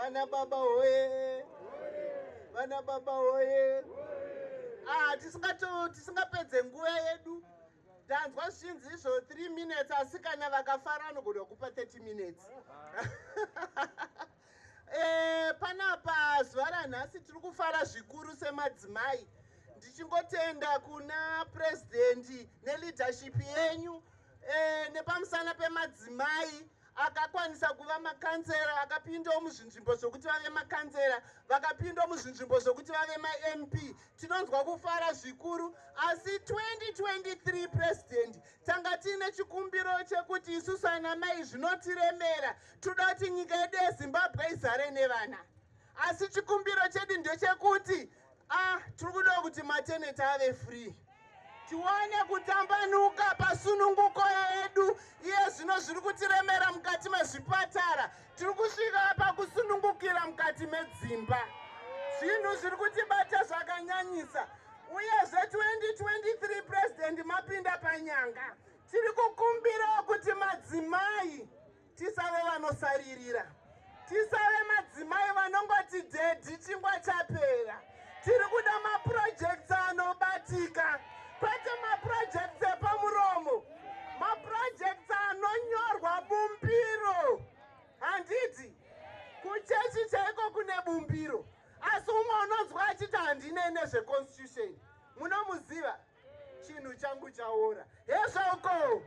Vana baba hoye, vana baba hoye. Ah, tisingapedze nguva yedu, ndanzwa zvichinzi izvo 3 minutes, asi kana vakafara anogona kupa 30 minutes. Panapa zuva ranhasi tiri kufara zvikuru semadzimai, ndichingotenda kuna purezidendi neleadership yenyu nepamusana pemadzimai akakwanisa kuva makanzera, akapindawo muzvinzvimbo zvokuti vave makanzera, vakapindawo muzvinzvimbo zvokuti vave maMP. Tinonzwa kufara zvikuru. Asi 2023, President, tanga tiine chikumbiro chekuti isusu ana mai zvinotiremera, toda kuti nyika yedu yeZimbabwe izare nevana. Asi chikumbiro chedu ndechekuti tiri kuda kuti maternity ave free, tiwane kutambanuka pasununguko yedu. Iye zvino zviri kutiremera mukati mezvipatara, tiri kusvika pakusunungukira mukati medzimba. Zvinhu zviri kutibata zvakanyanyisa. Uyezve 2023, President, mapinda panyanga. Tiri kukumbirawo kuti madzimai tisave vanosaririra, tisave madzimai vanongoti, "Daddy, chingwa chapera." Tiri kuda maprojects anobatika, kwete maprojects epamuromo, maprojects anonyorwa bumbiro. Handiti kuchechi chaiko kune bumbiro? Asi umwe unonzwa achiti, "Handinei nezveconstitution." Munomuziva, chinhu changu chaora hezvauko.